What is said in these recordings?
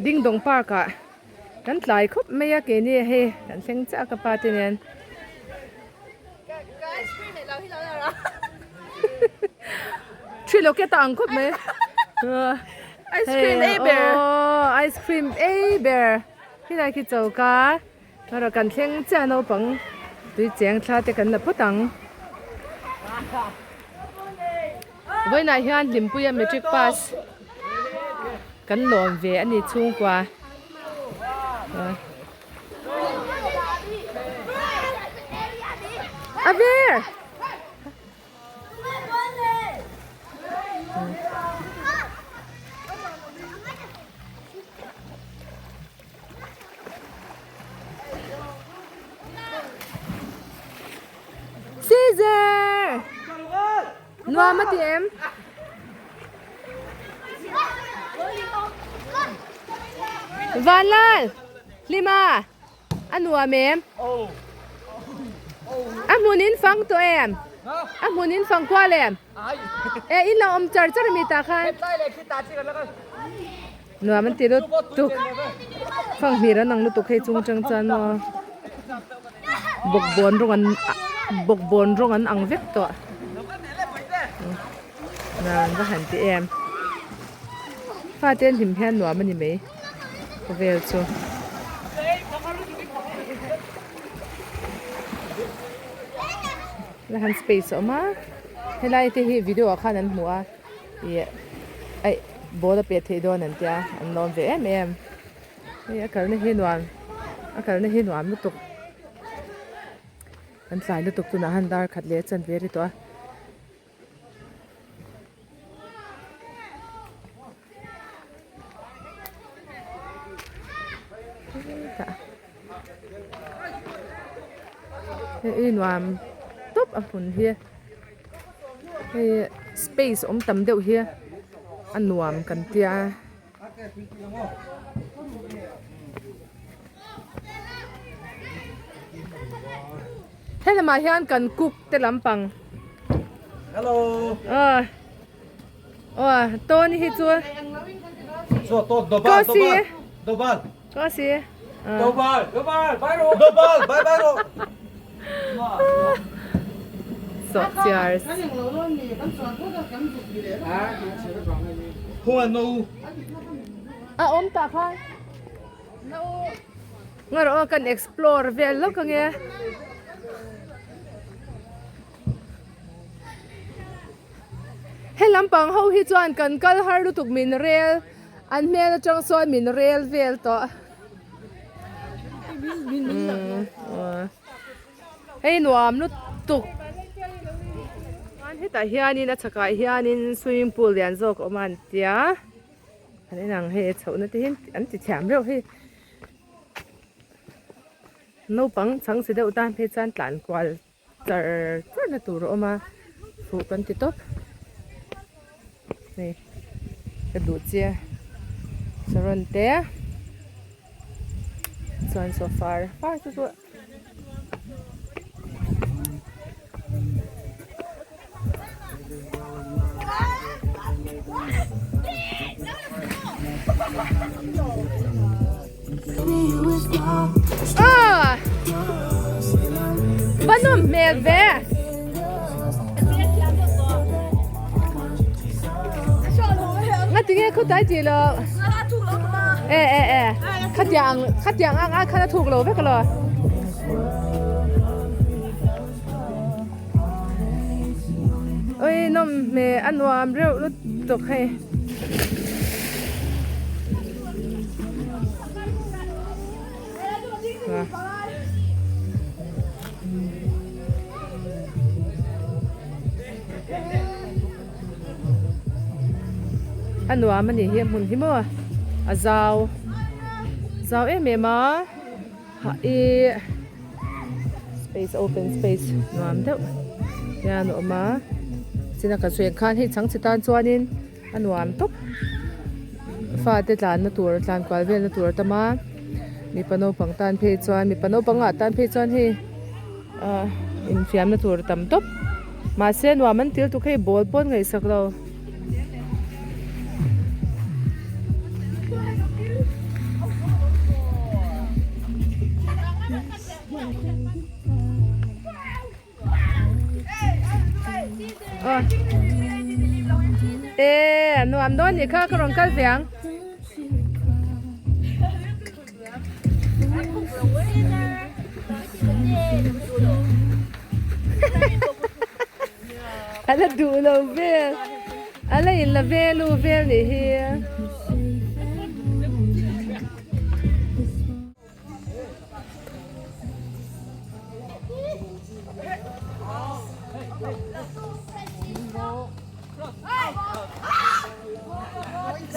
Dingdong park ah kan tlai khawp mai a keini hei kan thleng chiah a ka pa te nen. Three locket a ang khawp mai. Ice cream ei ber. Aww ice cream ei ber. Khilai khi choka. Erawh kan thleng chiah naupang tui cheng thla te kan la phawt ang. Vawiinah hian Hlimpuia matric pass kan lawm ve a ni chhungkua. A ver! Caesar! Nuam a ti em? Vanlal! Hlima! A nuam em? A hmun in fang tawh em? A hmun in fang kual em? E in lo awm char char ami tah khan. Nuam an ti lutuk. Fang hmir an ang lutuk hei chung atang chuan maw. Bawkbawn rawng an bawkbawn rawng an ang vek tawh. Nuam va han ti em. Fate an hlim hian nuam a ni mai khawvel chu. La han space a awm a helai te hi video ah khan an hmu a ih aih ball a pet theih dawn an tia an lawm ve em em hei a kalna hi nuam a kalna hi nuam lutuk. An tlai lutuk tunah han dar khat leh a chan ve ri tawh a. Hei nuam tawp a hmun hi hei space awm tam deuh hi a nuam kan tia. He lamah hian kan cook te lampang. Hello. Aw. Aw, Tony hi chu. So to dobal dobal. Dobal. Ko si. Dobal, dobal, bye ro. Dobal, bye bye ro. So cheers. A awm tah khan. Nga rawh aw kan explore vel lawk ange. He lampang ho hi chuan kan kal har lutuk min rel an hmel atang sawn min rel vel tawh. Hei nuam lutuk chuan hetah hianin a chhakah hianin swimming pool lian zawk a awm a an tia an inang hei a chhohna te hi an ti thiam reuh hei naupang chhang si deuh tan phei chuan tlan kual char char na tur a awm a fuh kan ti tawp hei ka duh chiah saron te chuan sofa far chu chu. Ah! Va nawm hmel ve! Nga tinge khutai tih lo? E e e khatiang khatiang ang a khan a thuk lo vek lo. Oi nawm hmel a nuam reuh lutuk hei. A nuam a nih hi a hmun hi maw a zau zau em em a hah ih space open space nuam deuh hian a awm a china ka sawi ang khan hei chhang chhe tan chuanin a nuam tawp fate tlanna tur tlan kual velna tur a tam a mipa naupang tan phei chuan mipa naupang ah tan phei chuan hei ah infiamna tur a tam tawp mahse nuam an til tuk hei ball pawh an ngaihsak lo. Nuam dawn nih kha ka rawn kal ve ang. A la duh lo vel a la in la velu vel nih hi.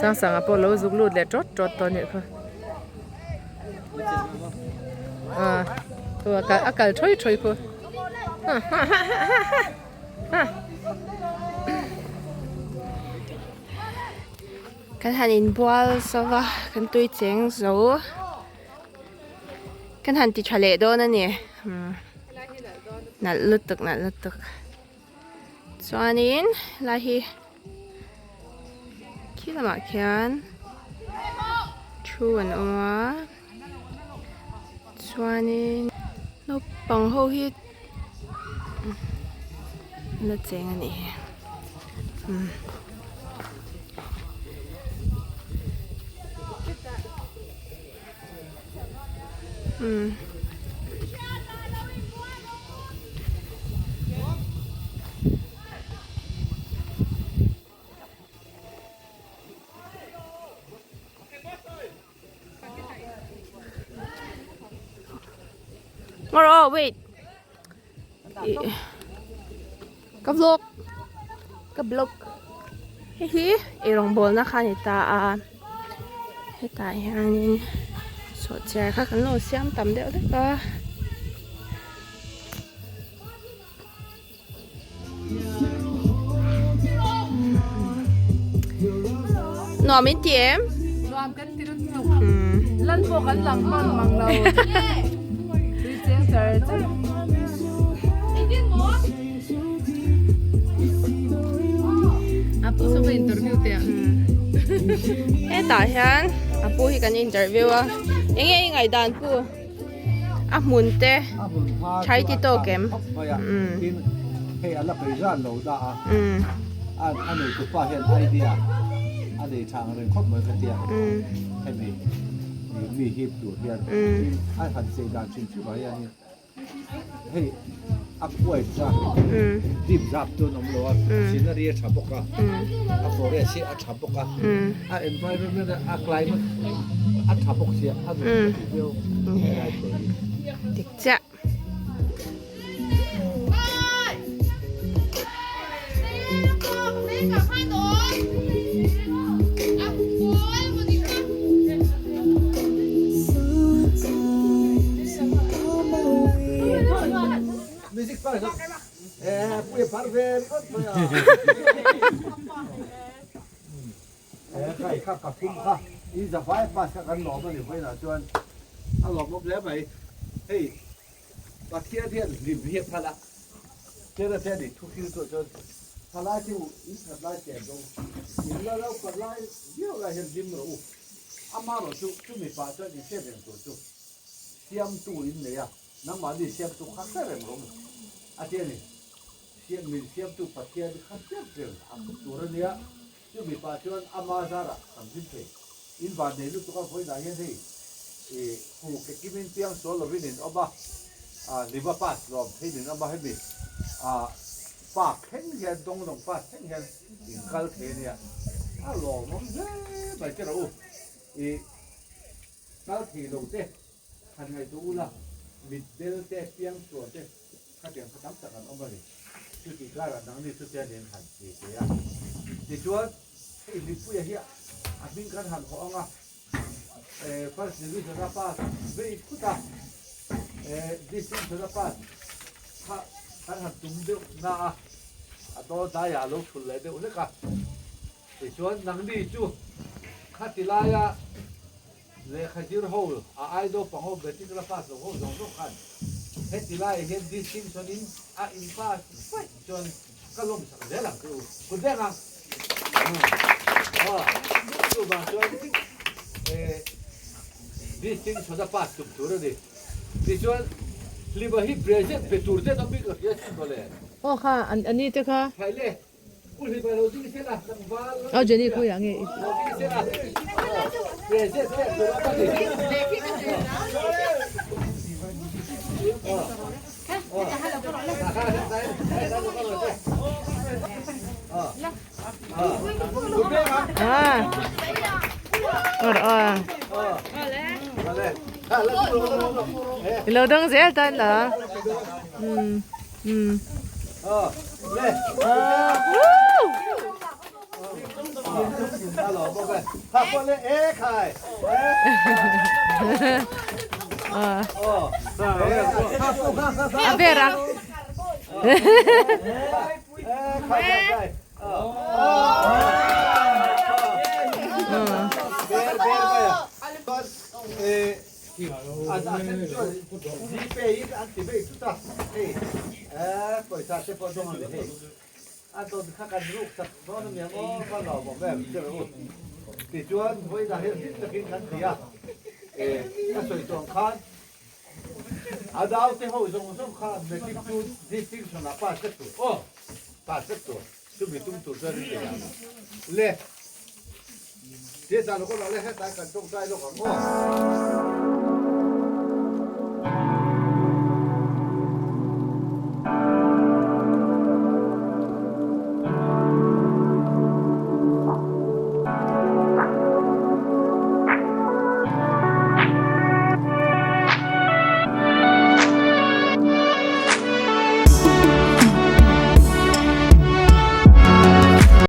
Sangsanga pawh lo zuk lut leh tawt tawt tawh a nih kha ah a kal thawi thawi khu Kan han inbual zova kan tui cheng zo kan han ti tha leh dawn a ni nalh lutuk nalh lutuk chuanin helai hi khi lamah khian thu an awm a chuanin naupang ho hi an la cheng a nih hi umm. Umm. Ngawr aw wait ka vlog ka blog hei hi eirawngbawlna kha a ni ta a hetah hianin sawhchiar kha kan lo siam tam deuh hlek a. Nuam in ti em? Nuam kan ti lut tuk. Lan pawh kan lang hman mang lo. Tui cheng char char. Apu saw ka interview teh a. Hetah hian Apu hi kan interview a. Enge i ngaihdan pu? A hmun te thai ti tawk em? Tin hei a la pei zan lo dah a, a nei tupa hian idea a nei tha ang reng khawp mai ka tia hemi mi hip tur hian tin a han chei dan hrim hrim ah hianin hei a kuai kha dim zap chu an awm lo a scenery a tha bawk a a forest hi a tha bawk a a environment a climate a tha bawk sia a nuam ka ti viau helai te hi. Dik chiah. Music pa zawk eh pui par ve ringawt mai a eh kai kha ka phum kha in zavai pass kha kan lawm a ni vawiinah chuan a lawmawm hle mai hei Pathian hian hlim hi a phal a Tena te ani thu thil chu chuan thalai te u in that lai chen zawng in la lo pat lai viau lai hian hlim rawh u amarawh chu chumi pah chuan in hriat reng tur chu siamtu in nei a. Nangmahni siamtu kha hre reng rawh u a ti a ni. Siam min siamtu Pathian kha hriat reng a phu tur a nia. Chu mipa chuan ama zarah kan hlim thei. In van nei lutuk a vawiinah hian hei i hu ke kimin piang sual lovin in awm a, Lima pass lawm theiin in awm a, hemi park thleng hian Donglong pass thleng hian in kal thei a nia. A lawmawm hle mai che rawh u. I kal thei lo te. Han ngaihtuah ula, mitdel te, piangsual te khatiang kha tam tak an awm a ni. Chutih karah nangni chu chian in han ti thei a. Tichuan, hei Hlimpuia hi a hming kan han hawh ang a, First Division a pass vei phut a, Distinction a pass kha kan han tum deuh na a, a dawn daiah a lo thul leh deuh hlek a. Tichuan, nangni chu khati laia Lehkha zir ho, a ai naupang ho, matric la pass lo ho zawng zawng khan heti laiah hian distinction in a in pass vaih chuan ka lawm sak zel ang che u. Kut vek ang. Aw, chuvang chuan eh distinction a pass tum tur a ni. Tichuan Hlima hi present pe tur ten awm bik lo hria sin mawle. Aw kha, a ni te kha. Thaile. Aw Jenny khawiah nge i I lo dang zel tan la. Um um. A ber a. A naute ho zawng zawng kha matric chu distinction ah pass vek tur aw pass vek tur chumi tum tur chuan in nei ang le tia zan lawk lawk le hetlai kan tawngtai lawk ang aw.